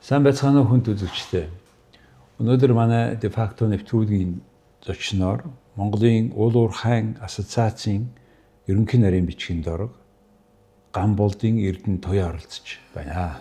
Сайн байцгаана уу хүнд үзэгчдээ. Өнөөдөр манай Дефакто нэвтрүүлгийн зочноор Монголын уул уурхайн ассоциацийн ерөнхий нарийн бичгийн дарга Гамболдын Эрдэнэ Туяа оролцож байна.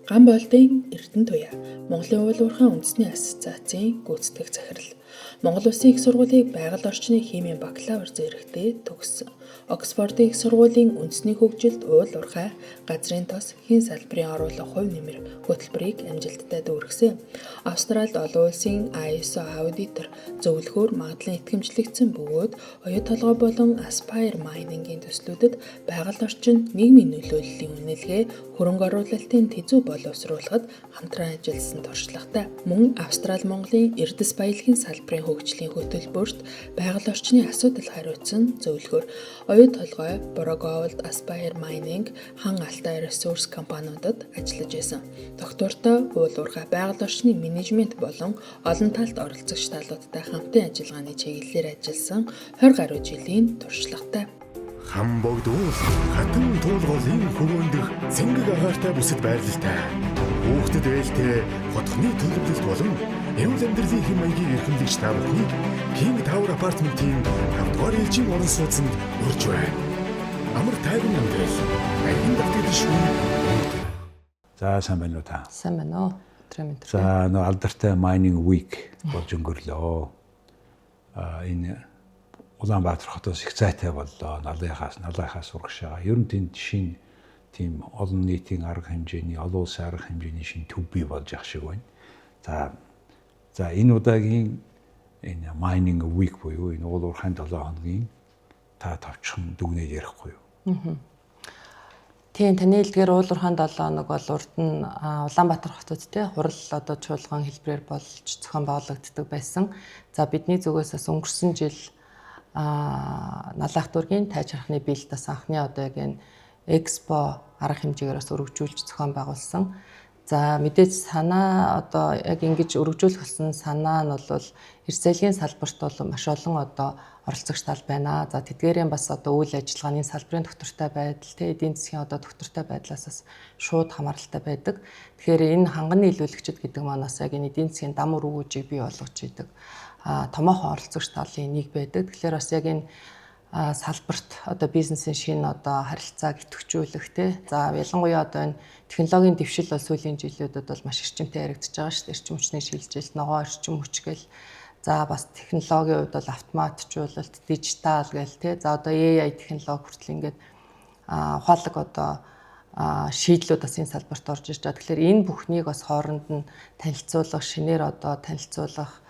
Гамболдын Эрдэнэ Туяа Монголын уул уурхайн үндэсний ассоциацийн гүйцэтгэх захирал. Монгол Улсын их сургуулийг байгаль орчны химийн бакалавр зэрэгтэй төгссөн. Оксфордын их сургуулийн үндэсний хөгжилд уул уурхай, газрын тос, хийн салбарын оруулах хувь нэмэр хөтөлбөрийг амжилттай дүүргэсэн. Австралид олон улсын ISO аудитор зөвлөхөөр магадлан итгэмжлэгдсэн бөгөөд оюу толгой болон Aspire Mining-ийн төслүүдэд байгаль орчин, нийгмийн нөлөөллийн үнэлгээ, хөрөнгө оруулалтын тэзүү боловсруулахад хамтран ажилласан туршлагатай. Мөн Австрали Монголын эрдэс баялагын салбарын хөгжлийн хөтөлбөрт байгаль орчны асуудал хариуцсан зөвлөхөөр оюу толгой, Borogold, Aspire Mining, Хан Алтай Resource компаниудад ажиллаж байсан. Доктортой уул уурхай байгаль орчны менежмент болон олон талд оролцогч талуудтай хамтын ажиллагааны чиглэлээр ажилласан 20 гаруй жилийн туршлагатай. Хам богд уул хатан туулголын хөгөөндөх цэнгэг агаартай бүсэд байрлалтай. Хүүхдэд ээлтэй хотхны төлөвлөлт болон эрүүл амьдралын хэм маягийг эрхэмлэгч та бүхнийг King Tower Apartment-ийн 5 дугаар ээлжийн орон сууцнд урьж байна. Амар тайван амьдрал, архин давтагдашгүй. За, сайн байна уу та? Сайн байна уу? Өдрийн мэнд. За, нөө алдартай Mining Week болж өнгөрлөө. Энэ Улаанбаатар хотоос их зайтай боллоо. Налынхаас урагшаа. Ер нь тэнд шинэ тийм олон нийтийн арга хэмжээний, олон улсын арга хэмжээний шинэ төв бий болж явах шиг байна. За, энэ удаагийн энэ Mining Week буюу энэ уул уурхайн 7 хоногийн та товчхон дүгнээд ярихгүй юу? Тийм, таны хэлдгээр уул уурхайн 7 хоног бол урд нь Улаанбаатар хотод те хурал одоо чуулган хэлбэрээр болж зохион байгуулагддаг байсан. За, бидний зүгээс бас өнгөрсөн жил Налаах дүүргийн тайж харахны биелд бас анхны одоо яг энэ экспо арга хэмжээгээр бас өргөжүүлж зохион байгуулсан. За, мэдээж санаа одоо яг ингэж өргөжүүлэх болсон санаа нь бол эрсээлийн салбарт бол маш олон одоо оролцогч тал байна. За, тэдгээрийн бас одоо үйл ажиллагааны салбарын доктортой байдал, тэ эдийн засгийн одоо доктортой байдлаас бас шууд хамааралтай байдаг. Тэгэхээр энэ ханганы нийлүүлэгчид гэдэг маань бас яг энэ эдийн засгийн дам өргүүжийг бий болгож идэг томоохон оролцогч талын нэг байдаг. Тэгэхээр бас яг энэ салбарт одоо бизнесийн шинэ одоо харилцааг идэвхжүүлэх те. За, ялангуяа одоо энэ технологийн дэвшил бол сүүлийн жилүүдэд бол маш эрчимтэй яригдж байгаа шүү дээ. Эрчим хүчний шилжилт, ногоон эрчим хүч гэл. За, бас технологийн хувьд бол автоматжуулалт, дижитал гэл те. За, одоо AI технологи хүртэл ингээд ухаалаг одоо шийдлүүд бас энэ салбарт орж ирж байгаа. Тэгэхээр энэ бүхнийг бас хооронд нь танилцуулах, шинээр одоо танилцуулах,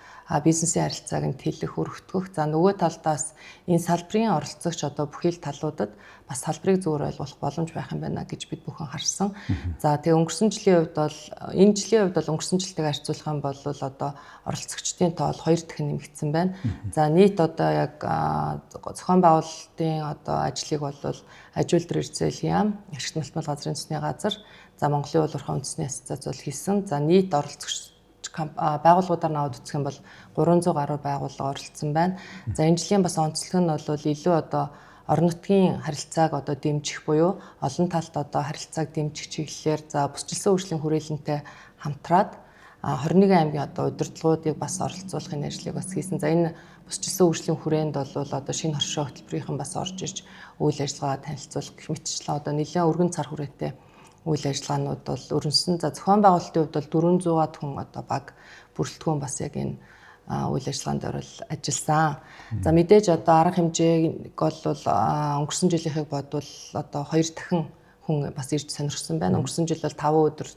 бизнесийн харилцааг нь тэлэх, өргөтгөх. За, нөгөө талдаас энэ салбарын оролцогч одоо бүхий л талуудад бас салбарыг зөвөр ойлгох боломж байх юм байна гэж бид бүхэн харсан. За, тэгээ өнгөрсөн жилийн хувьд бол энэ жилийн хувьд бол өнгөрсөн жилтэйг харьцуулах юм бол одоо оролцогчдын тоо бол 2 дахин нэмэгдсэн байна. За, нийт одоо яг зохион байгуулалтын одоо ажлыг бол Аж үйлдвэр эрсээлийн яам, Ашигт малтмал газрын төсний газар, за Монголын уул уурхай үндэсний ассоциац бол хийсэн. За, нийт оролцогч байгууллагуудаар нь аваад үзэх юм бол 300 гаруй байгууллага оролцсон байна. За, энэ жилийн бас онцлог нь бол илүү одоо орон нутгийн харилцааг одоо дэмжих буюу олон талд одоо харилцааг дэмжих чиглэлээр, за бүсчилсэн хөгжлийн хүрээлэнтэй хамтраад 21 аймгийн одоо удирдлагуудыг бас оролцуулахын ажлыг бас хийсэн. За, энэ бүсчилсэн хөгжлийн хүрээнд бол одоо шинэ хоршоо хөтөлбөрийнхэн бас орж ирж үйл ажиллагаа танилцуулах гэх мэтчлэн одоо нэлээд өргөн цар хүрээтэй үйл ажиллагаанууд бол өрнөсөн. За, зохион байгуулалтын хувьд бол 400-аад хүн одоо баг бүрэлдэхүүн бас яг энэ үйл ажиллагаанд орол ажилласан. За, мэдээж одоо арга хэмжээг бол өнгөрсөн жилийнхыг бодвол одоо 2 дахин хүн бас ирж сонирхсан байна. Өнгөрсөн жил бол 5 өдөр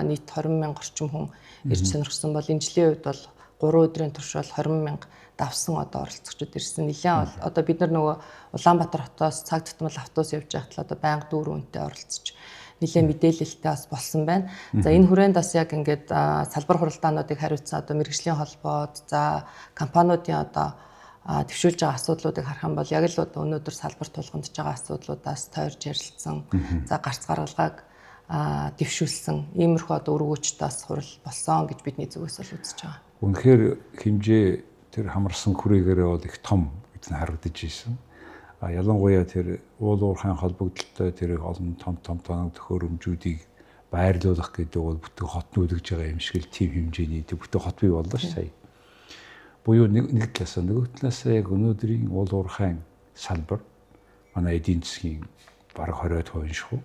нийт 20 мянга орчим хүн ирж сонирхсан бол энэ жилийн хувьд бол 3 өдрийн турш бол 20 мянга давсан одоо оролцогчид ирсэн. Нилээн одоо бид нар нөгөө Улаанбаатар хотоос цаг тутмал автобус явж байхад л одоо байнга дүүрэн үнэтэй оролцож нэлээд мэдээлэлтэй бас болсон байна. За, энэ хүрээнд бас яг ингээд салбар хуралдаануудыг хариуцсан одоо мэргэжлийн холбоод, за компаниудын одоо төвшүүлж байгаа асуудлуудыг харах юм бол яг л одоо өнөөдөр салбар тулгамдж байгаа асуудлуудаас тойрж ярилцсан. За, гарц гаргалгааг дэвшүүлсэн. Иймэрхүү одоо өргөөчтэй бас хурал болсон гэж бидний зүгээс бол үзэж байгаа. Үнэхээр хэмжээ тэр хамарсан хүрээгээрээ бол их том гэж нь харагдаж ирсэн. Ялангуяа тэр уул уурхайн холбогдлолтой тэр олон том том тоног төхөөрөмжүүдийг Байрлуулах гэдэг бол бүтэн хот нүүлгэж байгаа юм шиг л тийм хэмжээний бүтэн хот бий боллоо ш сая. Буюу нэг талаасаа, нөгөө талаасаа яг өнөөдрийн уул уурхайн салбар манай эдийн засгийн бараг 20% шахуу.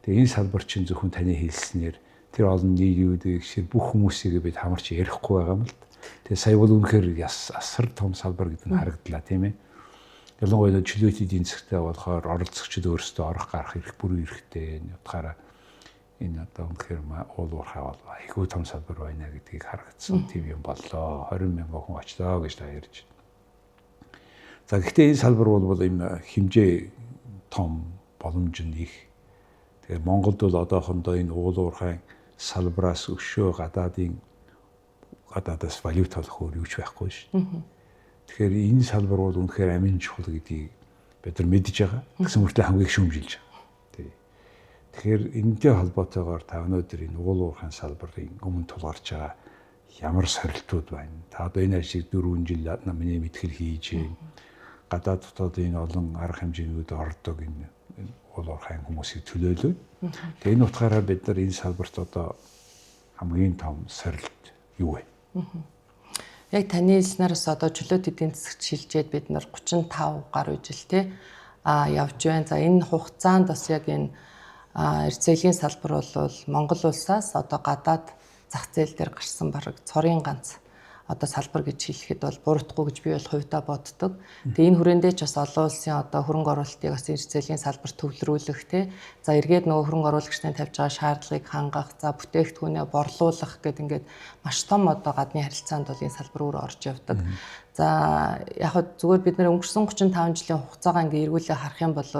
Тэгээ энэ салбар чинь зөвхөн таны хэлснээр тэр олон нийгмүүдийг шиг бүх хүмүүсийг бид хамарч ярихгүй байгаа юм л. Тэгээ сая бол үнэхээр асар том салбар гэдэг нь харагдлаа, тийм ээ. Ялангуяа чөлөөт эдийн засгтай болохоор оролцогчид өөрсдөө орох гарах эрх бүрэн эрхтэй, энэ утгаараа энэ одоо үнэхээр уул уурхай бол айгүй том салбар байна гэдгийг харагдсан тийм юм боллоо. 20 мянган хүн очлоо гэж та ярьж байна. За, гэхдээ энэ салбар бол ийм хэмжээ том, боломж нь их. Тэгээ Монголд бол одоохондоо энэ уул уурхайн салбараас өшөө гадаадаас валют олох өөр юу ч байхгүй шүү. Тэгэхээр энэ салбар бол үнэхээр амин чухал гэдгийг бид нар мэдж байгаа. Тэгсэн мөртлөө хамгийн их шүүмжилж байгаа. Тий. Тэгэхээр энэтэй холбоотойгоор та өнөөдөр энэ уул уурхайн салбарын өмнө тулгарч байгаа ямар сорилтууд байна? Та одоо энэ ажлыг 4 жил миний мэтгэл хийж байна. Гадаад дотоод энэ олон арга хэмжээнүүд ордог энэ уул уурхайн хүмүүсийг төлөөлөөд. Тэгээ энэ утгаараа бид нар энэ салбарт одоо хамгийн том сорилт юу вэ? Яг таны хэлснээрээс одоо чөлөөт эдийн засагт шилжээд бид нар 35 гаруй жил те явж байна. За, энэ хугацаанд бас яг энэ эрд зээлийн салбар бол Монгол улсаас одоо гадаад зах зээл дээр гарсан бараг цорын ганц одоо салбар гэж хэлэхэд бол буруутахгүй гэж би бол хувьдаа боддог. Тэгээ энэ хүрээндээ ч бас олон улсын одоо хөрөнгө оруулалтыг бас эрд зээлийн салбарт төвлөрүүлэх те. За, эргээд нөгөө хөрөнгө оруулагчдын тавьж байгаа шаардлагыг хангах, за, бүтээгдэхүүнээ борлуулах гэдэг ингээд маш том одоо гадны харилцаанд бол энэ салбар өөр орж явдаг. За, яг хөө зүгээр бид нэр өнгөрсөн 35 жилийн хугацаагаа ингээд эргүүлээ харах юм бол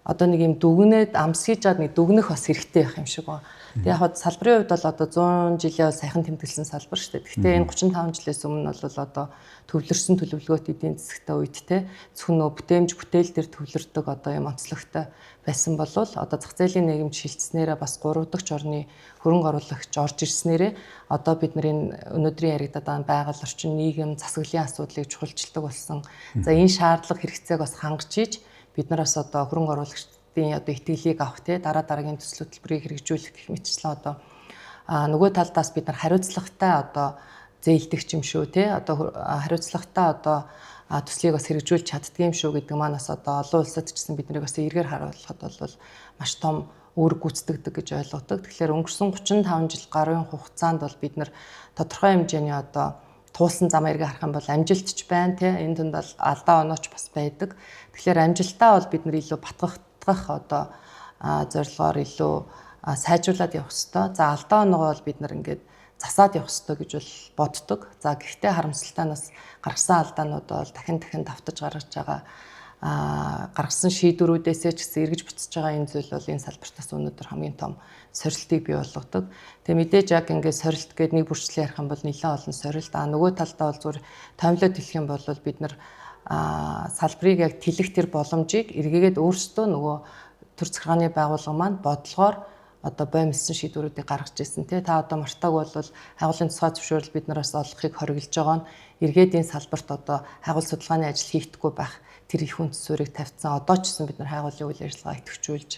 одоо нэг юм дүгнээд амсгийж чад нэг дүгнэх бас хэрэгтэй байх юм шиг байна. Тэгээ яг салбарын хувьд бол одоо 100 жилээ сайхан тэмдэглэсэн салбар шүү дээ. Гэхдээ энэ 35 жилээс өмнө бол одоо төвлөрсөн төлөвлөгөөт эдийн засгтай үед те зөвхөн нөө бүтээмж бүтээл дээр төвлөрдөг одоо юм онцлогтой байсан бол одоо зах зээлийн нийгэмд шилжснээрээ бас 3 дахь орны хөрөнгө оруулагч орж ирснээрээ одоо бид нар энэ өнөөдрийн яригадаад байгаа байгаль орчин, нийгэм, засаглалын асуудлыг чухалчилдаг болсон. За, энэ шаардлага хэрэгцээг бас хангаж иж бид нараас одоо хөрөнгө оруулагчдын одоо итгэлийг авах те дараа дараагийн төсөл хөтөлбөрийг хэрэгжүүлэх гэх мэтчлэн одоо нөгөө талдаас бид нар хариуцлагатай одоо зээлдэх юм шүү те, одоо хариуцлагатай одоо төслийг бас хэрэгжүүлж чаддгүй юм шүү гэдэг маань бас одоо олон улсад ч гэсэн биднийг бас эргээр харуулхад бол маш том үүрэг гүйцэтгэдэг гэж ойлгодог. Тэгэхээр өнгөрсөн 35 жил гаруйн хугацаанд бол бид нар тодорхой хэмжээний одоо туулсан зам эргээ харах юм бол амжилт ч байна те, энэ тунд бол алдаа онооч бас байдаг. Тэгэхээр амжилтаа бол бид нар илүү батгах одоо зорилгоор илүү сайжруулад явах хэвээр. За, алдаа оноогоо бол бид нар ингээд засаад явах хэвээр гэж бол боддог. За, гэхдээ харамсалтай нь бас гаргасан алдаанууд бол дахин дахин давтаж гаргаж байгаа гаргасан шийдвэрүүдээсээ ч гэсэн эргэж буцаж байгаа энэ зүйл бол энэ салбартаас өнөөдөр хамгийн том сорилтыг бий болгодог. Тэгээ мэдээж яг ингээд сорилт гээд нэг бүрчлээ ярих юм бол нэлээд олон сорилт. А нөгөө талдаа бол зүгээр томилоод хэлэх юм бол бид нар салбарыг яг тэлэх тэр боломжийг эргээгээд өөрсдөө нөгөө төр захиргааны байгууллага маань бодлогоор одоо боомлсон шийдвэрүүдийг гаргаж ирсэн тий. Та одоо мартааг бол хайгуулын тусгай зөвшөөрөл бид нараас олохыг хориглож байгаа нь эргээд энэ салбарт одоо хайгуул судалгааны ажил хийгдэхгүй байх тэр их үндэс суурийг тавьсан. Одоо ч гэсэн бид нар хайгуулын үйл ажиллагаа идэвхжүүлж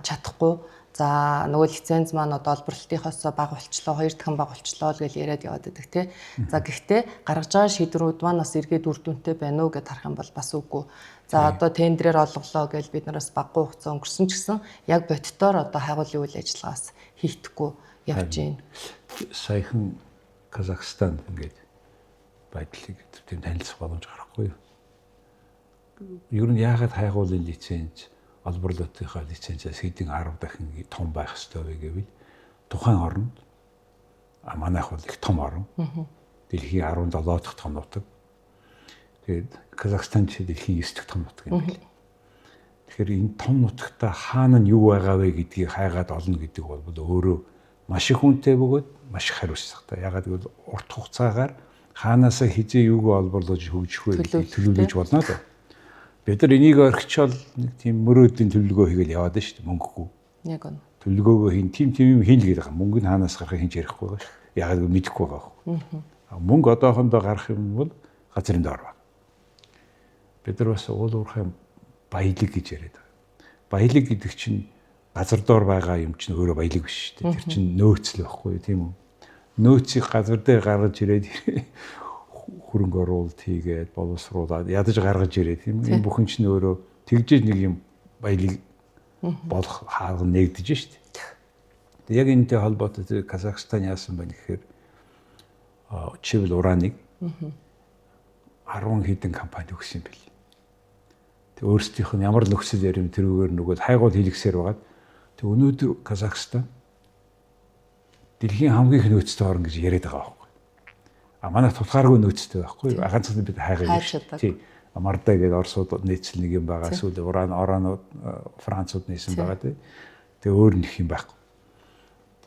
чадахгүй. За, нөгөө лиценз маань одоо олборлолтынхоос бага болчлоо, 2 дахин бага болчлоо л гэж яриад яваад байдаг тий. За, гэхдээ гаргаж байгаа шийдвэрүүд маань бас эргээд үр дүнтэй байна уу гэд харах юм бол бас үгүй. За, одоо тендерээр олголоо гэж бид нараас баггүй хугацаа өнгөрсөн ч гэсэн яг бодитоор одоо хайгуулын үйл ажиллагаас хийхдэггүй явж байна. Саяхан Казахстанд ингээд байдлыг тийм танилцах боломж гарахгүй юу? Ер нь яагаад хайгуулын лиценз олборлолтынхаа лицензээс хэдэн 10 дахин том байх ёстой вэ гэвэл тухайн оронд, манайх бол их том орн. Дэлхийн 17 дахь том нутаг. Тэгээд Казахстан ч дэлхийн 9 дахь том нутаг юм байна. Тэгэхээр энэ том нутагта хаана нь юу байгаа вэ гэдгийг хайгаад олно гэдэг бол өөрөө маш их үнэтэй бөгөөд маш их хариуцлагатай. Яагаад гэвэл урт хугацаагаар ханаасаа хизээ юуг олборлож хөгжих вэ гэдгийг төлөвлөж болно л. Бид нар энийг орхичоод нэг тийм мөрөөдлийн төлөвлөгөө хийгээл яваад шүү дээ, мөнгөгүй. Яг үнэ. Төлөвлөгөөгөө хийн, тийм тийм юм хийн л гэдэг байгаа. Мөнгө нь хаанаас гарахыг хэн ч ярихгүй байгаа шүү. Яагаад гэвэл мэдэхгүй байгаа байхгүй. Мөнгө одоохондоо гарах юм бол газрын доор байна. Бид нар бас уул уурхай баялаг гэж яриад байгаа. Баялаг гэдэг чинь Газар доор байгаа юм чинь өөрөө баялаг биш шүү дээ. Тэр чинь нөөцл байхгүй юу, тийм үү? Нөөцийг газар дээр гаргаж ирээд хөрөнгө оруулалт хийгээд боловсруулад ядаж гаргаж ирээд, тийм үү? Энэ бүхэн чинь өөрөө тэгжээж нэг юм баялаг болох хаалга нээгдэж шүү дээ. Тэг яг энэтэй холбоотой тэр Казахстан яасан бэ гэхээр чивэл ураныг 10 хэдэн компанид өгсөн юм бэл. Тэг өөрсдийнх нь ямар нөхцөл ярим тэрүүгээр нөгөө хайгуул хийлгэсээр байгаад тэг өнөөдөр Казахстан дэлхийн хамгийн их нөөцтэй орн гэж яриад байгаа байхгүй. А манай тулгааргүй нөөцтэй байхгүй. Ганцхан бид хайгаа шүү. Тий. Марда гэдэг Оросууд нийцэл нэг юм байгаа. Эсвэл уран оранууд Францууд нийсэн байгаа тий. Тэг өөр нэг юм байхгүй.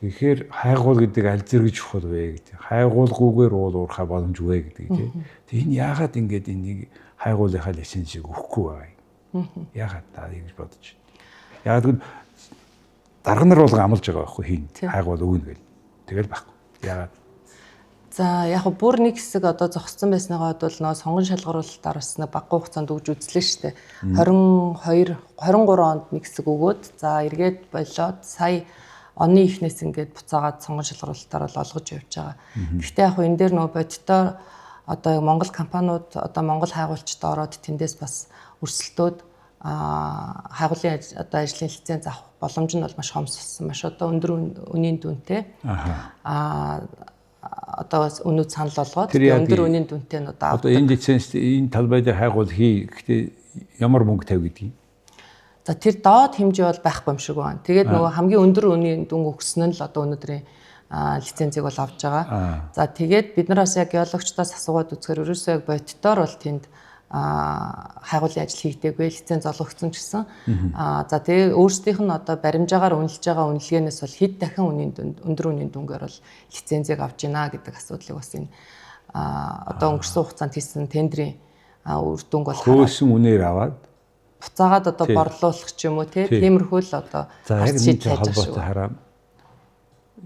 Тэгэхээр хайгуул гэдэг аль зэрэг чухал вэ гэдэг. Хайгуулгүйгээр уул уурхай боломжгүй гэдэг тий. Тэг энэ яагаад ингэж энийг хайгуулынхаа лицензийг өгөхгүй байгаа юм? Яагаад та ингэж бодож байна? Яагаад гэвэл дарга нар болгон амлаж байгаа байхгүй хийн. Хайгуул өгнө гэл. Тэгэл байхгүй. Яагаад? За яг бүр нэг хэсэг одоо зогссон байсныгаа бол нөгөө сонгон шалгаруулалтаар бас нэг баггүй хугацаанд өгж үзлээ шүү дээ. 22 23 онд нэг хэсэг өгөөд за эргээд болоод сая оны эхнээс ингээд буцаагаад сонгон шалгаруулалтаар бол олгож явж байгаа. Гэхдээ яг энэ дээр нөгөө бодитоор одоо Монгол компаниуд одоо Монгол хайгуулчдад ороод тэндээс бас өрсөлдөөд хайгуулын одоо ажлын лиценз авах боломж нь бол маш хомсолсон, маш одоо өндөр үнийн дүнтэй. Одоо бас өнүүд санал болгоод өндөр үнийн дүнтэй нь одоо одоо энэ лиценз энэ талбай дээр хайгуул хий гэхдээ ямар мөнгө тавь гэдгийг. За тэр доод хэмжээ бол байхгүй юм шиг байна. Тэгээд нөгөө хамгийн өндөр үнийн дүн өгсөн нь л одоо өнөөдрийн лицензийг бол авч байгаа. За тэгээд бид нар бас яг геологчдоос асуугаад үзэхээр ерөөсөө яг бодитоор бол тэнд хайгуулын ажил хийгдээгүй, лиценз олгогдсон ч гэсэн. За тэгээ өөрсдийнх нь одоо баримжаагаар үнэлж байгаа үнэлгээнээс бол хэд дахин үнийн дүнд өндөр үнийн дүнгээр бол лицензийг авч гинэ гэдэг асуудлыг бас энэ одоо өнгөрсөн хугацаанд хийсэн тендрийн үр дүнг бол хөөсөн үнээр аваад буцаагаад одоо борлуулах ч юм уу тиймэрхүү л одоо гарц шийдэл хайж байгаа шүү. Хараа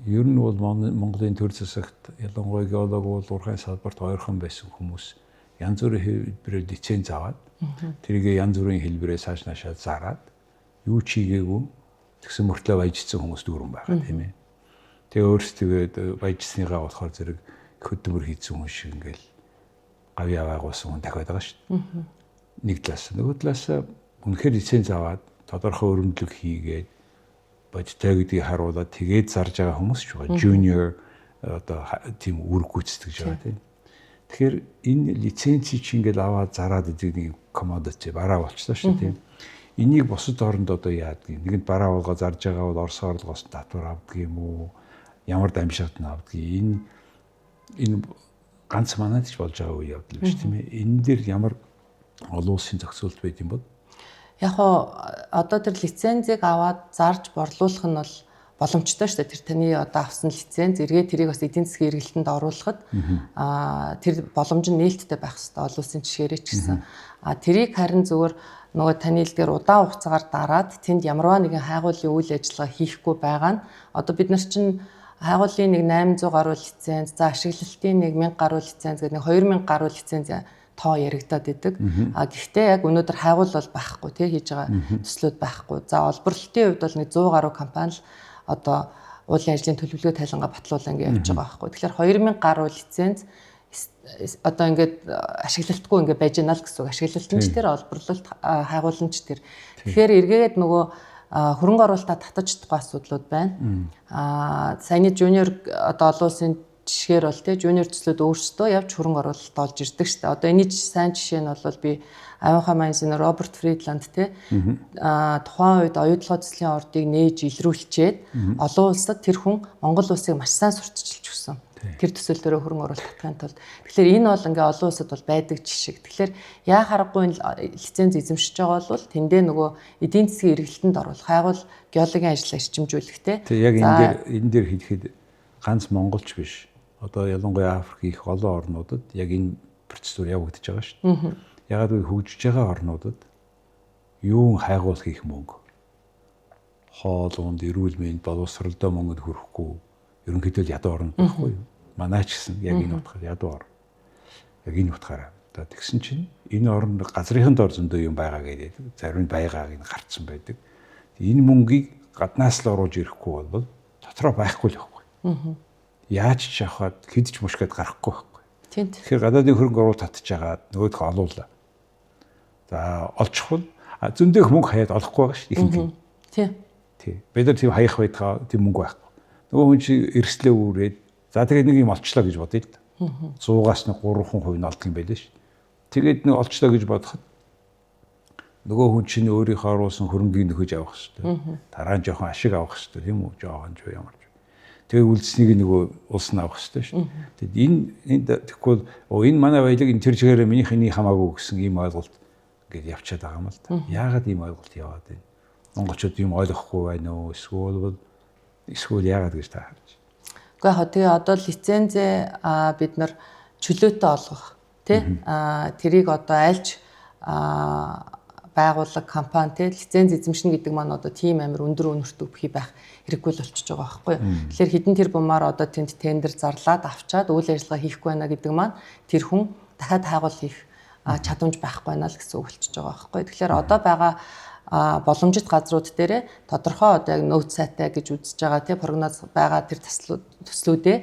ер нь бол Монголын төр засагт ялангуяа геолог уул уурхайн салбарт ойрхон байсан хүмүүс янз бүрийн хэлбэрээр лиценз аваад тэрийг янз бүрийн хэлбэрээр цааш наашаа зараад юу ч хийгээгүй тэгсэн мөртлөө баяжсан хүмүүс дүүрэн байгаа тийм ээ. Тэгээ өөрсдөө баяжсныгаа болохоор зэрэг хөдөлмөр хийсэн хүн шиг ингээл гавьяа байгуулсан хүн дахиад байгаа шүү дээ. Нэг талаас нөгөө талаас үнэхээр лиценз аваад тодорхой өрөмдлөг хийгээд бодиттой гэдгийг харуулад тэгээд зарж байгаа хүмүүс ч байгаа. Junior одоо тийм үүрэг гүйцэтгэж байгаа тийм. Тэгэхээр энэ лицензийг чи ингээл аваад зараад идэг нэг commodity бараа болчихлоо шүү дээ тийм. Энийг бусад оронд одоо яадаг юм? Нэгэнд бараа болгоо зарж байгаа бол Орос орлогоос татвар авдаг юм уу? Ямар дамжлагт нь авдаг юм? Энэ ганц манайд ч болж байгаа үе явдал биш тийм ээ. Энэ дээр ямар олон улсын зохицуулалт байд юм бол? Яг хоо одоо тэр лицензийг аваад зарж борлуулах нь бол боломжтой шүү дээ. Тэр таны одоо авсан лиценз эргээ тэрийг бас эдийн засгийн эргэлтэнд оруулахад тэр боломж нь нээлттэй байх хэрэгтэй. Олон улсын жишгээрээ ч гэсэн. Тэрийг харин зүгээр нөгөө таны хэлдгээр удаан хугацаагаар дараад тэнд ямарваа нэгэн хайгуулын үйл ажиллагаа хийхгүй байгаа нь одоо бид нар чинь хайгуулын нэг 800 гаруй лиценз, за ашиглалтын нэг 1000 гаруй лиценз гэдэг нэг 2000 гаруй лиценз тоо яригадаад идэг. Гэхдээ яг өнөөдөр хайгуул бол байхгүй тий хийж байгаа төслүүд байхгүй. За олборлолтын хувьд бол нэг 100 гаруй компани л одоо уулын ажлын төлөвлөгөө тайлангаа батлуулаа ингэ явж байгаа байхгүй. Тэгэхээр 2000 гаруй лиценз одоо ингээд ашиглалтгүй ингээд байж гэнэ л гэсэн үг. Ашиглалт нь ч тэр, олборлолт хайгуул нь ч тэр. Тэгэхээр эргээгээд нөгөө хөрөнгө оруулалтаа татаж чадахгүй асуудлууд байна. Саяны жуниор одоо олон улсын жишгээр бол тий жуниор төслүүд өөрсдөө явж хөрөнгө оруулалт олж ирдэг шүү дээ. Одоо энэний сайн жишээ нь бол би Аванха Майнсын Роберт Фридланд тий тухайн үед оюутлогоо төслийн ордыг нээж илрүүлчээд олон улсад тэр хүн Монгол улсыг маш сайн сурталчилж өгсөн. Тэр төсөл дөрөө хөрөнгө оруулалт татахын тулд. Тэгэхээр энэ бол ингээ олон улсад бол байдаг жишг. Тэгэхээр яа харахгүй энэ лиценз эзэмшиж байгаа бол тэндээ нөгөө эдийн засгийн эргэлтэнд оруулах, хайгуул геологийн ажлаа эрчимжүүлэх те. Тэг яг энэ дээр хэлэхэд ганц монголч биш. Одоо ялангуяа Африк их олон орнуудад яг энэ процедур явагдаж байгаа шүү дээ. Ягаад гэвэл хөгжиж байгаа орнуудад юун хайгуул хийх мөнгө, хоол унд, эрүүл мэнд, боловсролдоо мөнгөнд хүрэхгүй ерөнхийдөө л ядуу орн байхгүй юу? Манай ч гэсэн яг энэ утгаар ядуу орн. Яг энэ утгаараа. Одоо тэгсэн чинь энэ орнд газрын дор зөндөө юм байгаа гэдэг. Зарим нь байгааг нь гарцсан байдаг. Энэ мөнгийг гаднаас л оруулж ирэхгүй бол дотроо байхгүй л байхгүй. Яаж ч явахад хэд ч мушгаад гарахгүй байхгүй. Тэгэхээр гадаадын хөрөнгө оруулалт татж байгаа нөгөөх олуулаа. За олчихвол зөндөх мөнгө хаяад олохгүй байгаа шүү ихэнх нь. Тий. Тий. Бид нар тийм хаях байдгаа тийм мөнгө байхгүй. Нөгөө хүн чи эрсдлээ үүрээд за тэгээд нэг юм олчлоо гэж бодъё л да. 100-аас нэг 3% нь олдох юм байлээ шүү. Тэгээд нэг олчлоо гэж бодоход нөгөө хүн чинь өөрийнхөө оруулсан хөрөнгийг нөхөж авах хэрэгтэй. Дараа нь жоохон ашиг авах хэрэгтэй тийм үү? Жоохон ч ямар ч. Тэгээ үлдсэнийг нөгөө улс нь авах хэрэгтэй шүү. Тэгэд энэ тэгэхгүй бол энэ манай баялаг энэ тэр чигээрээ минийх энийг хамаагүй гэсэн ийм ойлголт ингээд явчаад байгаа юм л та. Яагаад ийм ойлголт яваад байна? Монголчууд юм ойлгохгүй байна уу? Эсвэл яагаад гэж та харж байна? Үгүй яг тэгээ одоо лицензээ бид нар чөлөөтэй олгох тий тэрийг одоо альж байгууллага компани тий лиценз эзэмшнэ гэдэг маань одоо тийм амар өндөр үнэртэй бүхий байх хэрэггүй л болчихж байгаа байхгүй юу. Тэгэхээр хэдэн тэр бумаар одоо тэнд тендер зарлаад авчаад үйл ажиллагаа хийхгүй байна гэдэг маань тэр хүн дахиад хайгуул хийх чадамж байхгүй байна л гэсэн үг болчихж байгаа байхгүй. Тэгэхээр одоо байгаа боломжит газрууд дээрээ тодорхой одоо яг нөөц сайтай гэж үзэж байгаа тий прогноз байгаа тэр төслүүдээ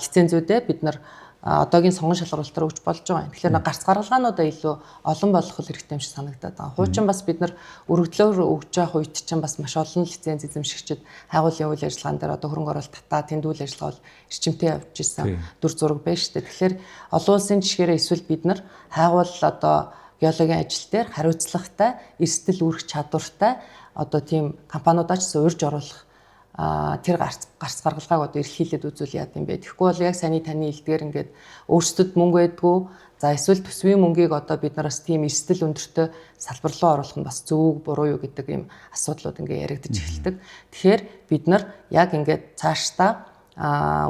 лицензүүдээ бид нар одоогийн сонгон шалгаруулалтаар өгч болж байгаа юм. Тэгэхээр гарц гаргалгаануудаа илүү олон болгох хэрэгтэй юм шиг санагдаад байгаа. Хуучин бас бид нар өргөдлөөр өгж байгаа үед чинь бас маш олон лиценз эзэмшигчид хайгуулын үйл ажиллагаан дээр одоо хөрөнгө оруулалт татаа тэнд үйл ажиллагаа бол эрчимтэй явж исэн дүр зураг байна шүү дээ. Тэгэхээр олон улсын жишгээрээ эсвэл бид нар хайгуул одоо геологийн ажил дээр хариуцлагатай, эрсдэл үүрэх чадвартай одоо тийм компаниудаа ч гэсэн урьж оруулах тэр гарц гаргалгааг одоо эрхийлээд үзүүл яад юм бэ. Тэгэхгүй бол яг саяны таны хэлдгээр ингээд өөрсдөд мөнгө байдгүй. За эсвэл төсвийн мөнгийг одоо бид нараас тийм эрсдэл өндөртэй салбар руу оруулах нь бас зөв буруу юу гэдэг ийм асуудлууд ингээд яригдаж эхэлдэг. Тэгэхээр бид нар яг ингээд цаашдаа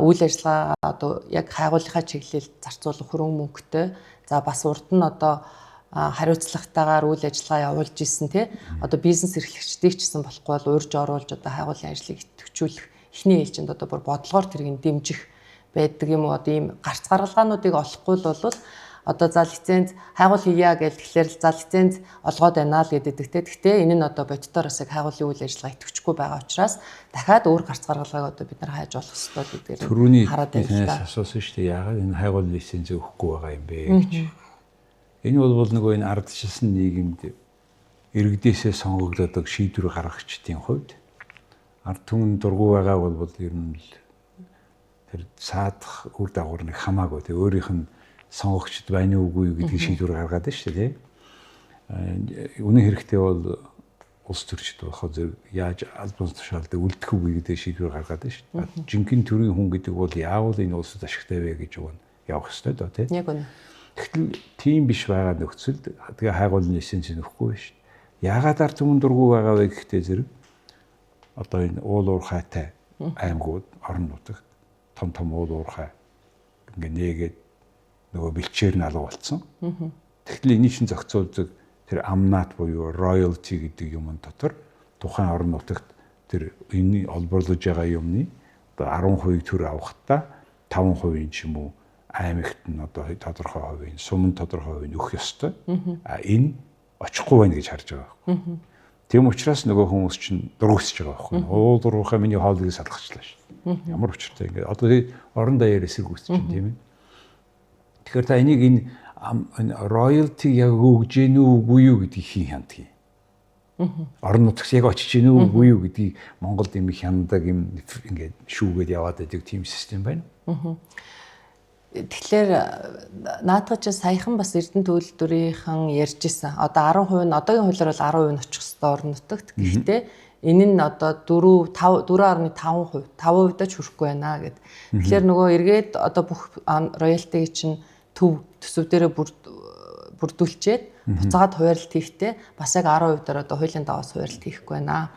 үйл ажиллагаа одоо яг хайгуулынхаа чиглэл зарцуулах хөрөнгө мөнгөтэй. За бас урд нь одоо хариуцлагатайгаар үйл ажиллагаа явуулж исэн тий одоо бизнес эрхлэгчдийг ч гэсэн болохгүй бол урьж оруулж одоо хайгуулын ажлыг идэвхжүүлэх эхний ээлжинд одоо бүр бодлогоор тэрийг дэмжих байдаг юм уу, одоо ийм гарц гаргалгаануудыг олохгүй л бол одоо за лиценз хайгуул хийя гэж тэгэхээр за лиценз олгоод байна л гэдэг те. Гэхдээ энэ нь одоо бодитоор бас яг хайгуулын үйл ажиллагаа идэвхжихгүй байгаа учраас дахиад өөр гарц гаргалгааг одоо бид нар хайж олох ёстой гэдгээр хараад байна. Танаас асуусан шүү дээ. Яагаад энэ хайгуулын лиценз өгөхгүй байгаа юм бэ гэж. Энэ бол нөгөө энэ ардчилсан нийгэмд иргэдээсээ сонгогддог шийдвэр гаргагчдын хувьд ард түмэн дургу байгаа бол ер нь л тэр саадах үр дагавар нэг хамаагүй тэг өөрийнх нь сонгогчд байна уугүй юу гэдгийг шийдвэр гаргаад байна шүү дээ. Үнэн хэрэгтээ бол улс төрчд болохоор зөв яаж албан тушаалд үлдэх үгүй гэдэг шийдвэр гаргаад байна шүү дээ. Жинхэнэ төрийн хүн гэдэг бол яавал энэ улсад ашигтай вэ гэж уг нь явах ёстой доо тий. Яг үнэ. Тэгтэл тийм биш байгаа нөхцөлд тэгээ хайгуулын лиценз нөхгүй байна шүү дээ. Яагаад ард түмэн дургу байгаа вэ гэхдээ зэрэг одоо энэ уул уурхайтай аймагуд орон нутагт том том уул уурхай ингээ нээгээд нөгөө бэлчээр нь алга болцсон. Тэгтэл эний чинь зохицуулдаг тэр амнат буюу royalty гэдэг юм дотор тухайн орон нутагт тэр энэ олборлож байгаа юмны одоо 10% төр авахдаа 5% ч юм уу аймагт нь одоо тодорхой хувийн, сумын тодорхой хувийн өгөх ёстой. А энэ очихгүй байна гэж харж байгаа байхгүй. Тийм учраас нөгөө хүмүүс чинь дургүйцэж байгаа байхгүй. Уул уурхай миний хоолыг салгачлаа шүү. Ямар учиртай ингээд одоо орон даяар эсэргүүцэж чинь тийм ээ. Тэгэхээр та энийг энэ royalty яг өгж гэнэ үгүй юу гэдгийг хэн хяндаг юм. Орон нутагт яг очиж гэнэ үгүй юу гэдгийг Монголд юм хяндаг юм ингээд шүүгээд яваад байдаг тийм систем байна. Тэгэхээр наадах чинь саяхан бас Эрдэнэ төлөвлөрийнхэн ярьж исэн. Одоо 10% нь одоогийн хуулиар бол 10% нь очих ёстой орон нутагт. Гэхдээ энэ нь одоо 4 5 4.5%, 5%-д ч хүрэхгүй байна гэд. Тэгэхээр нөгөө эргээд одоо бүх роялтиг чинь төв төсөв дээрээ бүрдүүлчихэд буцаагаад хуваарлт хийхдээ бас яг 10% дээр одоо хуулийн дагуу хуваарлт хийхгүй байна.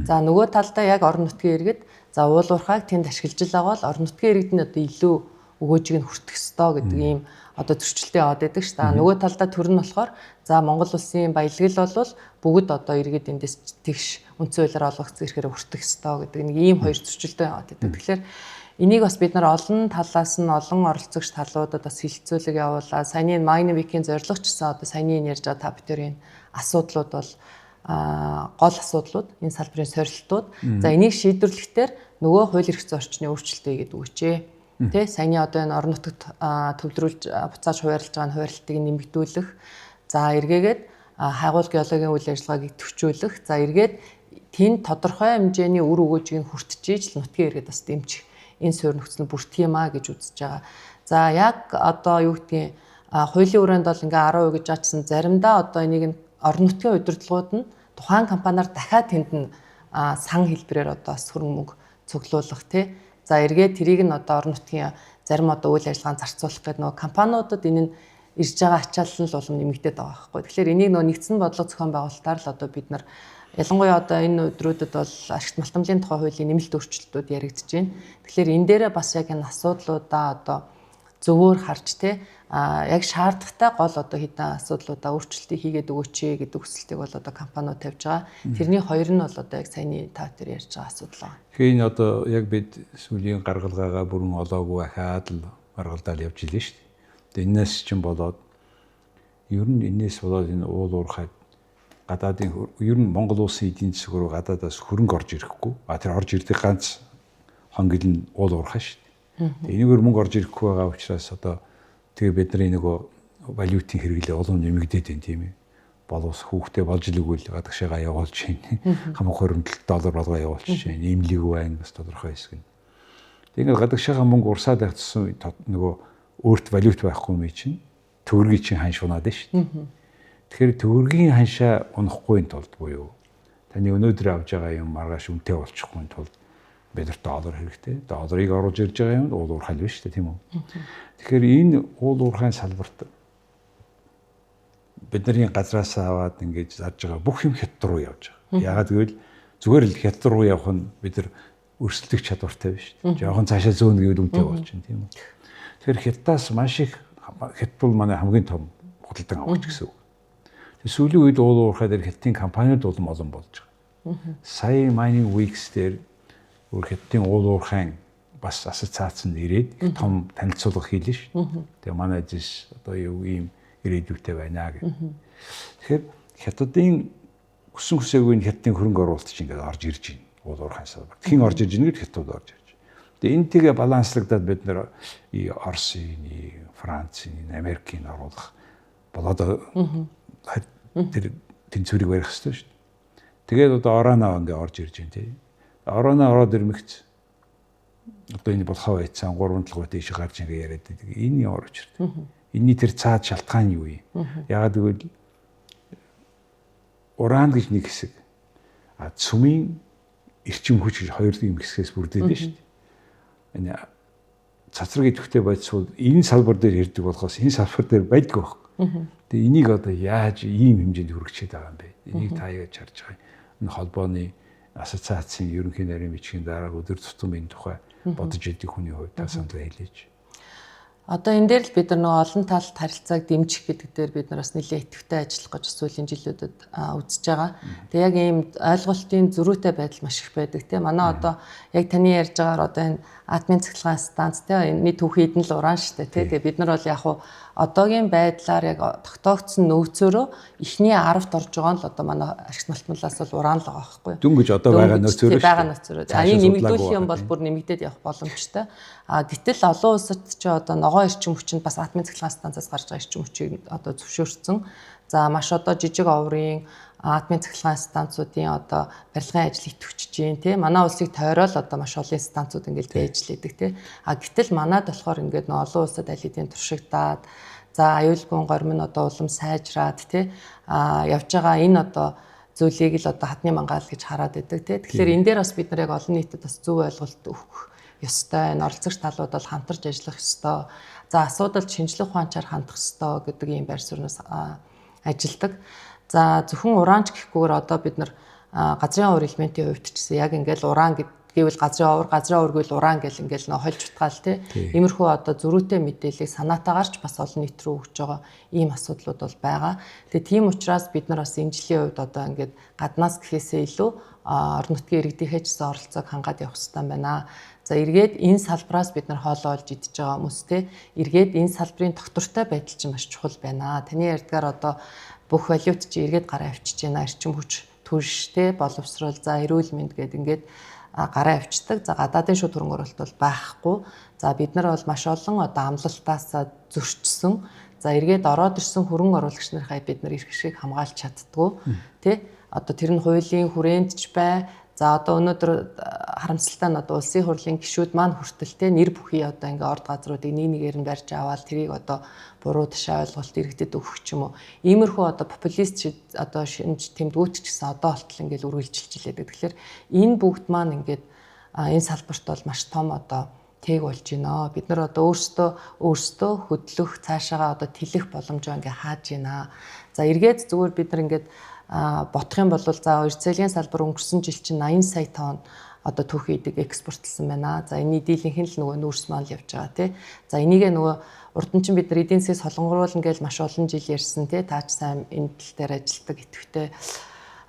За нөгөө талдаа яг орон нутгийн иргэд за уул уурхайг тэнд ашиглаж байгаа бол орон нутгийн иргэд нь одоо илүү өгөөжийг нь хүртэх ёстой гэдэг ийм одоо зөрчилтэй яваад байдаг шүү дээ. Нөгөө талдаа төр нь болохоор за Монгол улсын баялаг л бол бүгд одоо иргэд эндээс тэгш үндсэн хуулиар олгогдсон эрхээр хүртэх ёстой гэдэг нэг ийм хоёр зөрчилтэй яваад байдаг. Тэгэхээр энийг бас бид нар олон талаас нь олон оролцогч талуудад бас хилцүүлэг явуулаа. Саяны Mining Week-ийн зорилго ч гэсэн одоо саяны энэ ярьж байгаа та бүдэрийн асуудлууд бол гол асуудлууд, энэ салбарын сорилтууд. За энийг шийдвэрлэхдээ нөгөө хууль эрх зүйн орчны өөрчлөлтөө гэдэг үгчээ. Тэ саяны одоо энэ орон нутагт төвлөрүүлж буцааж хуваарлаж байгаа хуваарлтыг нэмэгдүүлэх. За эргээгээд хайгуул геологийн үйл ажиллагааг идэвхжүүлэх. За эргээд тэнд тодорхой хэмжээний үр өгөөжийг хүртэж ижил нутгийн иргэд бас дэмжих энэ суурь нөхцөл нь бүртгэх юм а гэж үзэж байгаа. За яг одоо юу гэдгийг хуулийн хүрээнд бол ингээ 10% гэж аачсан, заримдаа одоо энийг нь орон нутгийн удирдлагууд нь тухайн компаниар дахиад тэнд нь сан хэлбэрээр одоо бас хөрөнгө мөнгө цуглуулах тий. За эргээд тэрийг нь одоо орон нутгийн зарим одоо үйл ажиллагаанд зарцуулах гэдэг нөгөө компаниудад энэ нь ирж байгаа ачаал нь л улам нэмэгдээд байгаа байхгүй. Тэгэхээр энийг нөгөө нэгдсэн бодлого зохион байгуулалтаар л одоо бид нар ялангуяа одоо энэ өдрүүдэд бол ашигт малтамлын тухай хуулийн нэмэлт өөрчлөлтүүд яригдж байна. Тэгэхээр энэ дээрээ бас яг энэ асуудлуудаа одоо зөвөр харж те яг шаардлагатай гол одоо хэдэн асуудлуудаа өөрчлөлтийг хийгээд өгөөч гэдэг хүсэлтийг бол одоо компаниуд тавьж байгаа. Тэрний хоёр нь бол одоо яг саяны та тэр ярьж байгаа асуудал байна. Тэгэхээр энэ одоо яг бид сүүлийн гаргалгаагаа бүрэн олоогүй ахаад л гаргалдаал явж илээ шүү дээ. Тэгээ энэс чинь болоод ер нь энэс болоод энэ уул уурхай гадаадын ер нь Монгол улсын эдийн засаг руу гадаадаас хөрөнгө орж ирэхгүй. А тэр орж ирдэг ганц хонгил нь уул уурхай шүү дээ. Энэгээр мөнгө орж ирэхгүй байгаа учраас одоо тэгээ бидний нөгөө валютын хэрэглээ улам нэмэгдээд байна, тийм ээ. Боловс хүүхдээ болж илгүй л гадагшаага явуулж байна. Хамаг хуримтлал доллар болгоо явуулчих байна. Имлэг байна бас тодорхой хэсэг нь. Тэгээд гадагшаага мөнгө урсаад байх тусам нөгөө өөрт валют байхгүй юм чинь төгрөгийн чинь ханш унаад байна шүү дээ. Тэгэхээр төгрөгийн ханшаа унахгүй тулд буюу таны өнөөдөр авж байгаа юм маргааш үнэтэй болчихгүй тулд бид нар доллар хэрэгтэй. Долларыг оруулж ирж байгаа юм уул уурхай л биш үү, тийм үү? Тэгэхээр энэ уул уурхайн салбарт бидний газраас аваад ингэж зарж байгаа бүх юм хятад руу явж байгаа. Яагаад гэвэл зүгээр л хятад руу явах нь бид нар өрсөлдөх чадвартай биш үү? Жохон цаашаа зөөнө гэвэл үнэтэй болчихно, тийм үү? Тэгэхээр хятадаас маш их, хятад бол манай хамгийн том худалдан авагч гэсэн үг. Тэгээ сүүлийн үед уул уурхай дээр хятадын компаниуд улам олон болж байгаа. Сая Mining Weeks дээр өөр хятадын уул уурхайн бас ассоциац нь ирээд их том танилцуулга хийлээ шүү. Тэгээ манай зэс одоо юу ийм ирээдүйтэй байна гэх. Тэгэхээр хятадын хүссэн хүсээгүй нь хятадын хөрөнгө оруулалт чинь ингээд орж ирж байна. Уул уурхайн салбар. Хэн орж ирж байна гэвэл хятад орж ирж. Тэгээ энэ тэгээ баланслагдаад бид нэр Оросын, Францын, Америкийн оруулах болоод тэр тэнцвэрийг барих хэрэгтэй шүү дээ. Тэгээд одоо Орана ингээ орж ирж байна тий. Орона ороод ирмэгц одоо энэ болохоо байцсан 3 талгай тийш гарч ингээ яриад байдаг. Энэ ямар учиртай. Энийний тэр цаад шалтгаан юу юм? Яагаад гэвэл уран гэж нэг хэсэг, а цөмийн эрчим хүч гэж хоёр юм хэсгээс бүрдээд байна шүү дээ. Энэ цацраг идэвхтэй бодисууд энэ салбар дээр ирдэг болохоос энэ салбар дээр байдгүй байхгүй. Тэгээ энийг одоо яаж ийм хэмжээнд хүргэчихэд байгаа юм бэ? Энийг та яаж харж байгаа юм? Энэ холбооны ассоциацийн ерөнхий нарийн бичгийн дарга өдөр тутам энэ тухай бодож идэг хүний хувьд та санал хэлээч. Одоо энэ дээр л бид нар нөгөө олон талт харилцааг дэмжих гэдэг дээр бид нар бас нэлээд идэвхтэй ажиллах гэж сүүлийн жилүүдэд үзэж байгаа. Тэгээ яг ийм ойлголтын зөрүүтэй байдал маш их байдаг тийм. Манай одоо яг таны ярьж байгаагаар одоо энэ атомын цахилгаан станц тийм, энэний түүхий эдэн л уран штэ тийм. Тэгээ бид нар бол яг хуу одоогийн байдлаар яг тогтоогдсон нөөцөөрөө эхний 10-т орж байгаа нь л одоо манай ашигт малтмалаас бол уран л байгаа байхгүй юу? Дөнгөж одоо байгаа нөөцөөрөө шүү. Байгаа нөөцөөрөө. А энэ нэмэгдүүлэх юм бол бүр нэмэгдээд явах боломжтой. А гэтэл олон улсад ч одоо ногоон эрчим хүчинд бас атомын цахилгаан станцаас гарч байгаа эрчим хүчийг одоо зөвшөөрсөн. За маш одоо жижиг оврын атомын цахилгаан станцуудын одоо барилгын ажил идэвхжиж байна тий. Манай улсыг тойрол одоо маш олон станцууд ингээл дээжлэдэг тий. А гэтэл манад болохоор ингээд нөө олон улсад аль хэдийн туршигдаад, за аюулгүй горим нь одоо улам сайжраад тий, а явж байгаа энэ одоо зүйлийг л одоо хадны мангаал гэж хараад байдаг тий. Тэгэхээр энэ дээр бас бид нар яг олон нийтэд бас зөв ойлголт өгөх ёстой. Энэ оролцогч талууд бол хамтарч ажиллах ёстой. За асуудал шинжлэх ухаанчаар хандах ёстой гэдэг ийм байр сууриас ажилладаг. За зөвхөн уранч гэхгүйгээр одоо бид нар газрын овор элементийн хувьд ч гэсэн яг ингээл уран гэвэл газрын овор, газрын овор гэвэл уран гэл ингээл нөө хольж утгаал тий. Иймэрхүү одоо зөрүүтэй мэдээллийг санаатаагаар ч бас олон нийт рүү өгч байгаа ийм асуудлууд бол байгаа. Тэгээ тийм учраас бид нар бас энэ жилийн хувьд одоо ингээд гаднаас гэхээсээ илүү орон нутгийн иргэдийнхээ ч гэсэн оролцоог хангаад явах хэрэгтэй байна. За эргээд энэ салбараас бид нар хоолоо олж идэж байгаа хүмүүс те, эргээд энэ салбарын доктортой байдал чинь маш чухал байна. Таны ярьдгаар одоо бүх валют чи эргээд гараа авчиж байна. Эрчим хүч Түлш те боловсрол, за эрүүл мэнд гээд ингээд гараа авчдаг. За гадаадын шууд хөрөнгө оруулалт бол байхгүй. За бид нар бол маш олон одоо амлалтаасаа зөрчсөн. За эргээд ороод ирсэн хөрөнгө оруулагч нарынхаа бид нар эрх ашгийг хамгаалж чаддгүй. Тэ одоо тэр нь хуулийн хүрээнд ч бай. За одоо өнөөдөр харамсалтай нь одоо улсын хурлын гишүүд маань хүртэл те нэр бүхий одоо ингээ орд газруудыг нэг нэгээр нь барьж аваад тэрийг одоо буруу ташаа ойлголт иргэдэд өгөх ч юм уу. Иймэрхүү одоо популист одоо шинж тэмдгүүт ч гэсэн одоо болтол ингээл үргэлжилж илээдэг. Тэгэхээр энэ бүгд маань ингээд энэ салбарт бол маш том одоо тээг болж байна. Бид нар одоо өөрсдөө хөдлөх, цаашаагаа одоо тэлэх боломжоо ингээ хааж байна. За эргээд зүгээр бид нар ингээд бодох юм бол за урьдчилан салбар өнгөрсөн жил чинь 80 сая тонн одоо түүхий эдэг экспортлсон байна. За энэний дийлэнх нь л нөгөө нүүрс маань л явж байгаа тий. За энийгээ нөгөө урд нь чинь бид нар эдийн засгийг солонгоруулна гэж маш олон жил ярьсан тий. Таач сайн энэ тал дээр ажилтдаг идэвхтэй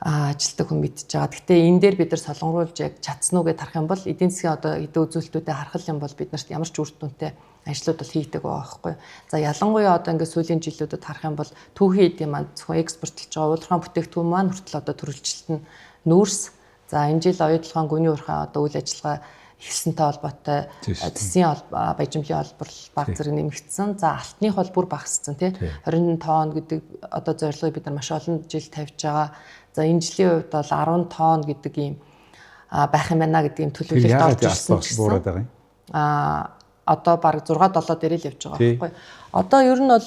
ажилтдаг хүн мэдж байгаа. Гэхдээ энэ дээр бид нар солонгоруулж яг чадсан уу гэж харах юм бол эдийн засгийн одоо эдийн үзүүлэлтүүдэд харах юм бол бид нарт ямар ч үр дүнтэй ажлууд бол хийгдэг байгаа байхгүй. За ялангуяа одоо ингээд сүүлийн жилүүдэд харах юм бол түүхийн эдийн маань зөвхөн экспортлж байгаа уулархаан бүтээгдэхүүн маань хүртэл одоо төрөлжилт нь нүүрс. За энэ жил оюутлогын гүний уурхай одоо үйл ажиллагаа эхэлсэнтэй холбоотой тэсийн баяжмлын олборлол баг зэрэг нэмэгдсэн. За алтных бол бүр багассан тий 20 тонн гэдэг одоо зорилгыг бид нар маш олон жил тавьж байгаа. За энэ жилийн хувьд бол 10 тонн гэдэг ийм байх юм байна гэдэг ийм төлөвлөлт орж ирсэн ч гэсэн. Одоо бараг 6 7 дээр л явж байгаа байхгүй. Одоо ер нь бол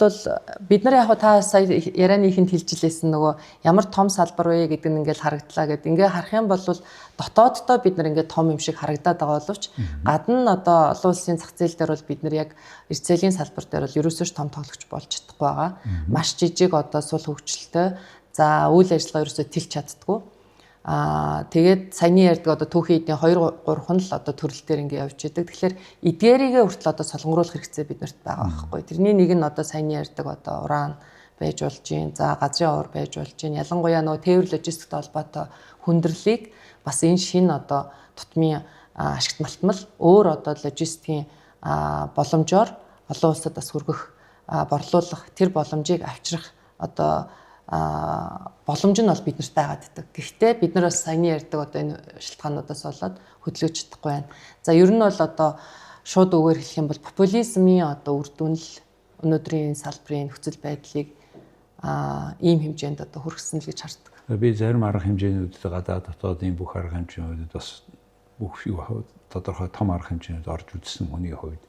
бид нар яг та сая ярианы ихэнд хэлж лээсэн нөгөө ямар том салбар вэ гэдэг нь ингээл харагдлаа гэд. Ингээ харах юм бол дотооддоо бид нар ингээ том юм шиг харагдаад байгаа боловч гадна нь одоо олон улсын зах зээл дээр бол бид нар яг эрцээлийн салбар дээр бол ерөөсөө ч том тоглогч болж чадахгүй байгаа. Маш жижиг одоо сул хөгжилтэй. За үйл ажиллагаа ерөөсөө тэлж чаддгүй. Тэгээд саяны ярьдаг одоо түүхийн эдийн 2 3 нь л одоо төрөл дээр ингэ явж идэг. Тэгэхээр эдгээрийгээ хүртэл одоо солонгоруулах хэрэгцээ биднэрт байгаа байхгүй. Тэрний нэг нь одоо саяны ярьдаг одоо уран байж болж гин, за газрын уур байж болж гин. Ялангуяа нөгөө тээвэр логистиктэй холбоотой хүндрэлийг бас энэ шинэ одоо тутмын ашигт малтмал өөр одоо логистикийн боломжоор олон улсад бас хүргэх, борлуулах тэр боломжийг авчрах одоо боломж нь бол биднэрт байгаад байдаг. Гэхдээ бид нар бас саяны ярьдаг одоо энэ шалтгаануудаас болоод хөдөлгөж чадахгүй байна. За ер нь бол одоо шууд үгээр хэлэх юм бол популизмын одоо үр дүн л өнөөдрийн салбарын нөхцөл байдлыг ийм хэмжээнд одоо хүргэсэн л гэж хардаг. Би зарим арга хэмжээнүүдэд гадаад дотоодын бүх арга хэмжээнүүдэд бас бүх юу тодорхой том арга хэмжээнүүд орж үзсэн хүний хувьд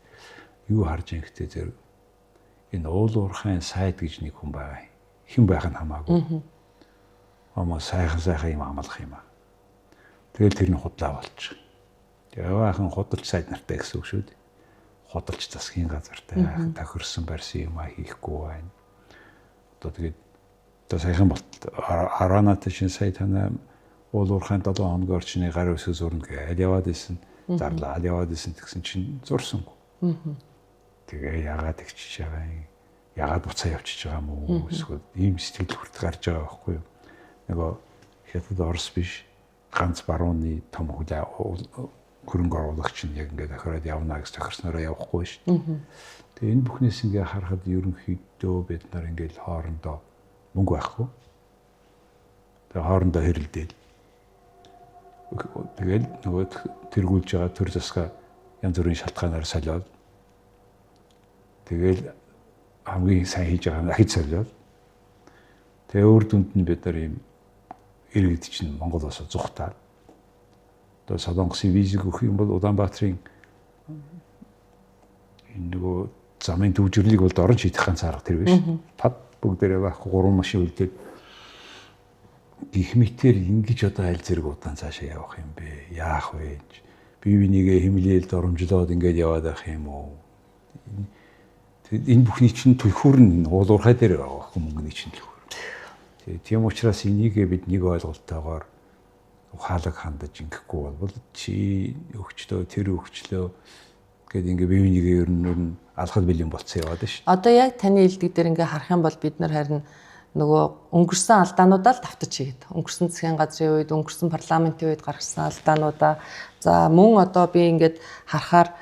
юу харж ийн гэхдээ зэрэг энэ уул уурхайн сайд гэж нэг хүн байгаа. Хэн байх нь хамаагүй. Амаа сайхан юм амлах юм аа. Тэгэл тэр нь худлаа болчих. Яваахан худалч сайд нартай гэсэн үг шүү дээ. Худалч засгийн газартай тохирсон барьсан юм а хийхгүй байна. Одоо тэгээд одоо саяхан болт Араната шин сая танай уул уурхайн 7 хоногийн орчны гар үсэг зурна гэж яваад исэн. Зарлаад яваад исэн тэгсэн чинь зурсангүй. Тэгээ яагаад тэгчиж байгаа юм? Ягаад буцаа явчихж байгаа юм уу? Эсвэл ийм сэтгэл хүрт гарч байгаа байхгүй юу? Нөгөө хятад Орос биш ганц барууны том хөрөнгө оруулагч нь яг ингээд тохироод явна гэж тохирснороо явахгүй шүү дээ. Тэгээ энэ бүхнээс ингээ харахад ерөнхийдөө бид нар ингээд хоорондоо мөнгө байхгүй. Тэгээ хоорондоо хэрэлдээл. Тэгэл нөгөө тэргүүлж байгаа төр засгаа янз бүрийн шалтгаанаар солиод тэгэл хамгийн сайн хийж байгаа нь ахиж солиод. Тэгээ өөр дүнд нь бид нар ийм иргэд чинь Монгол улсаа зүхтаад одоо Солонгосын визийг өгөх юм бол Улаанбаатарын энэ нөгөө замын төвжирлийг бол дорн шийдэх ганц арга тэр биш. Пад бүгдээрээ байхгүй 3 машин үлдээд гих мэтэр ингэж одоо аль зэрэг удаан цаашаа явах юм бэ? Яах вэ? Бие бинийгээ химлээл доромжлоод ингээд яваад байх юм уу? Энэ бүхний чинь түлхүүр нь уулуурхай дээр байгаа байхгүй мөнгөний чинь түлхүүр. Тэгээ тийм учраас энийг бид нэг ойлголттойгоор ухаалаг хандаж ингэхгүй бол чи өгчлөө тэр өгчлөө гэд ингээ бие бинийгээ ер нь алхал бэлэн болцсон яваад шүү. Одоо яг таны хэлдэг дээр ингээ харах юм бол бид нар харин нөгөө өнгөрсөн алдаануудаа л давтаж хийгээд. Өнгөрсөн засгийн газрын үед, өнгөрсөн парламентын үед гаргасан алдаануудаа за мөн одоо би ингээд харахаар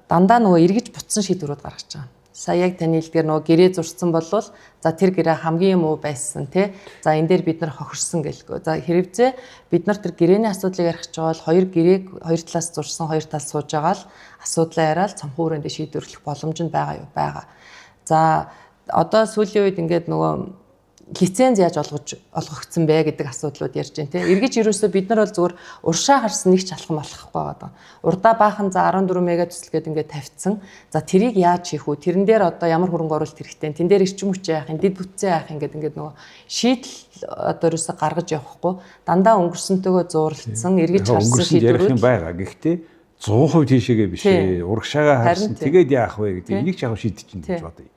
дандаа нөгөө эргэж буцсан шийдвэрүүд гаргаж байгаа. Сая яг таны хэлдгээр нөгөө гэрээ зурсан болвол за тэр гэрээ хамгийн муу байсан тий. За энэ дээр бид нар хохирсон гэлгүй. За хэрвээ бид нар тэр гэрээний асуудлыг ярих гэж байгаа бол хоёр гэрээг хоёр талаас зурсан, хоёр тал сууж байгаа л асуудлаа яриад цомхон өрөөндөө шийдвэрлэх боломж нь байгаа юу? Байгаа. За одоо сүүлийн үед ингээд нөгөө лиценз яаж олгогдсон бэ гэдэг асуудлууд ярьж байна тийм. Эргэж ерөөсөө бид нар бол зүгээр уршаа харсан нэг ч алхам болохгүй байгаа. Урдаа баахан за 14 мега төсөл гээд ингээд тавьчихсан. За тэрийг яаж хийх үү? Тэрэн дээр одоо ямар хөрөнгө оруулалт хэрэгтэй? Тэн дээр эрчим хүч яах юм? Дэд бүтцээ яах юм гээд ингээд нөгөө шийдэл одоо ерөөсөө гаргаж явахгүй дандаа өнгөрсөнтэйгөө зурлцсан эргэж харсан шийдвэрүүд юм байгаа. Гэхдээ 100% тийшээгээ биш ээ. Урагшаагаа харсан тэгээд яах вэ гэдэг энийг ч яг шийдэж чинь гэж бодъё.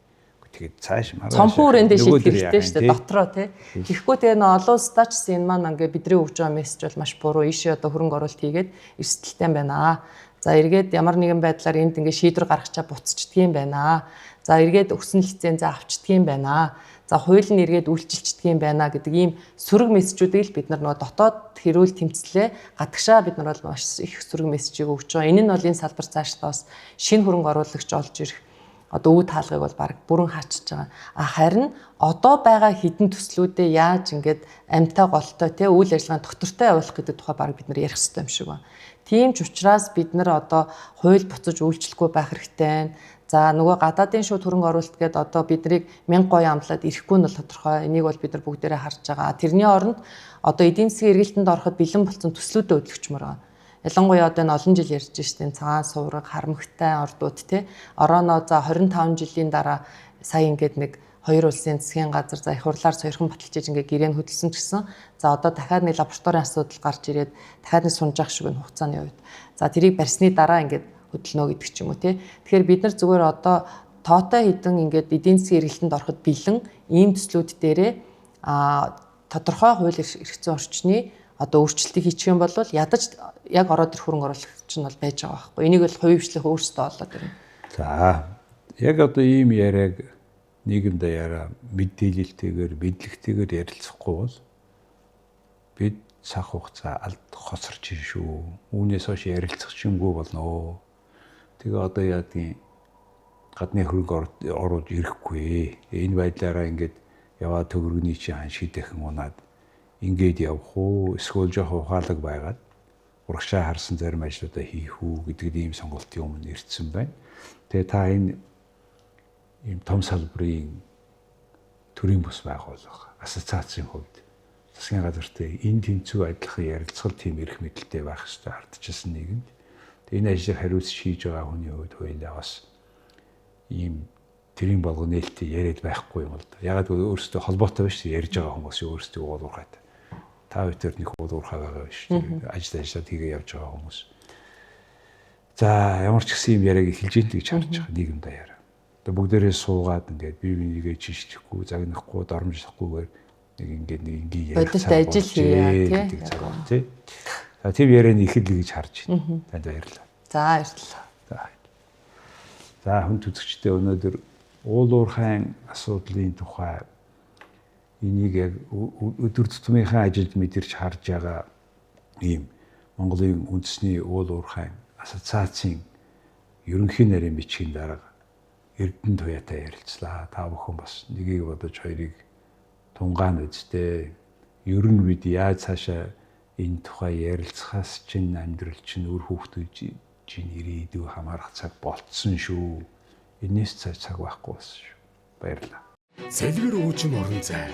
Тэгээд цааш маргааш цомхон өрөөндөө шийдэх хэрэгтэй шүү дээ дотроо тий. Тэгэхгүй тэгээ нөө олон улсдаа ч гэсэн энэ маань ингээ бидний өгж байгаа мессеж бол маш буруу. Ийшээ одоо хөрөнгө оруулалт хийгээд эрсдэлтэй байна. За эргээд ямар нэгэн байдлаар энд ингээ шийдвэр гаргачаа буцчдаг юм байна. За эргээд өгсөн лицензээ авчдаг юм байна. За хууль нь эргээд үйлчилчдэг юм байна гэдэг ийм сөрөг мессежүүдийг л бид нар нөгөө дотоод хэрүүл тэмцлээ гадагшаа бид нар бол маш их сөрөг мессежийг өгч байгаа. Энэ нь бол энэ салбар цаашдаа бас шинэ хөрөнгө оруулагч олж ирэх одоо үүд хаалгыг бол баг бүрэн хаачиж байгаа. А харин одоо байгаа хідэн төслүүдээ яаж ингээд амьтай голтой те үйл ажиллагааны доктортой явуулах гэдэг тухай баг бид нар ярих хэрэгтэй юм шиг байна. Тийм ч учраас бид нар одоо хууль буцаж үйлчлэхгүй байх хэрэгтэй байна. За нөгөө гадаадын шууд хөрөнгө оруулалт гээд одоо биднийг 1000 гоё амлаад ирэхгүй нь бол тодорхой. Энийг бол бид нар бүгдээрээ харж байгаа. Тэрний оронд одоо эдийн засгийн эргэлтэнд ороход бэлэн болсон төслүүдээ хөдөлгчмөр байгаа. Ялангуяа одоо энэ олон жил ярьж штэ цагаан суурга, харамгтай ордууд те. Орооноо за 25 жилийн дараа сая ингээд нэг хоёр улсын засгийн газар за их хурлаар сойрхон баталж ингээд гэрээ нь хөдөлсөн ч гэсэн за одоо дахиад нэг лабораторийн асуудал гарч ирээд дахиад нэг сунжаах шиг энэ хугацааны үед. За тэрийг барьсны дараа ингээд хөдөлнө гэдэг ч юм уу те. Тэгэхээр бид нар зүгээр одоо тоотой хідэн ингээд эдийн засгийн эргэлтэнд ороход бэлэн ийм төслүүд дээрээ тодорхой хууль эрх зүйн орчны одоо өөрчлөлтийг хийчих юм бол ядаж яг ороод ирэх хөрөнгө оруулагч нь бол байж байгаа байхгүй. Энийг бол хувийн хвшлийнх өөрсдөө олоод ирнэ. За яг одоо ийм яриаг нийгэмдээ яриа мэдээлэлтэйгээр мэдлэгтэйгээр ярилцахгүй бол бид цаг хугацаа алд хоцорч шүү. Үүнээс хойш ярилцах юмгүй болно. Тэгээ одоо яадгийн гадны хөрөнгө оруулж ирэхгүй. Энэ байдлаараа ингээд яваа төгрөгний чинь хан шидэхэн унаад ингээд явах уу эсвэл жоох ухаалаг байгаад урагшаа харсан зарим ажлуудаа хийх үү гэдэг ийм сонголтын өмнө ирсэн байна. Тэгээ та энэ ийм том салбарын төрийн бус байгууллага, ассоциацийн хувьд засгийн газартай энэ тэнцүү адилхан ярилцгал тийм эрх мэдэлтэй байх ёстой ардчилсан нийгэмд. Тэгээ энэ ажлыг хариуцж хийж байгаа хүний хувьд хоёулаа бас ийм тэрийн болгон нээлттэй яриад байхгүй юм л да. Ягаад гэвэл өөрсдөө холбоотой биш ярьж байгаа хүмүүс өөрсдөө уулуурхайтай. Та бүхэн нэг уулуурхай байгаа биш. Ажил ажиллаад хийгээ явж байгаа хүмүүс. За ямар ч гэсэн юм яриаг эхэлж ийн гэж харж байгаа нийгэм даяараа. Одоо бүгдээрээ суугаад ингээд бие бинийгээ чишлэхгүй, загнахгүй, доромжлохгүйгээр нэг ингээд нэг энгийн ярих цаг ажил хийе тий. Тий. За тийм ярианы эхэллээ гэж харж байна. Танд баярлалаа. За баярлалаа. За. За хүн үзэгчдээ өнөөдөр уулуурхайн асуудлын тухай энийг яг өдөр тутмынхаа ажилд мэдэрч харж байгаа ийм Монголын үндэсний уул уурхайн ассоциацийн ерөнхий нарийн бичгийн дарга Эрдэнэ Туяатай ярилцлаа. Та бүхэн бас нэгийг бодож хоёрыг тунгаан үсттэй. Ер нь бид яаж цаашаа энэ тухай ярилцахаас чинь амьдрал чинь үр хүүхдүүд чинь ирээдүй хамаарах цаг болцсон шүү. Энээс цааш цаг байхгүй болсон шүү. Баярлалаа. Сэлгэр уужим орон зай,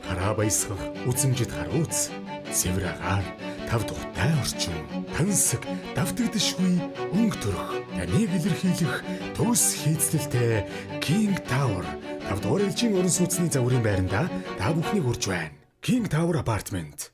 хараа баясгах, үзэмжит харууц, сэвэр агаар, тав тухтай орчин, тансаг, давтагдашгүй өнгө төрх, таныг илэрхийлэх төгс хийцлэлтэй King Tower 5 дугаар ээлжийн орон сууцны загварын байранда та бүхнийг урьж байна. King Tower Apartment.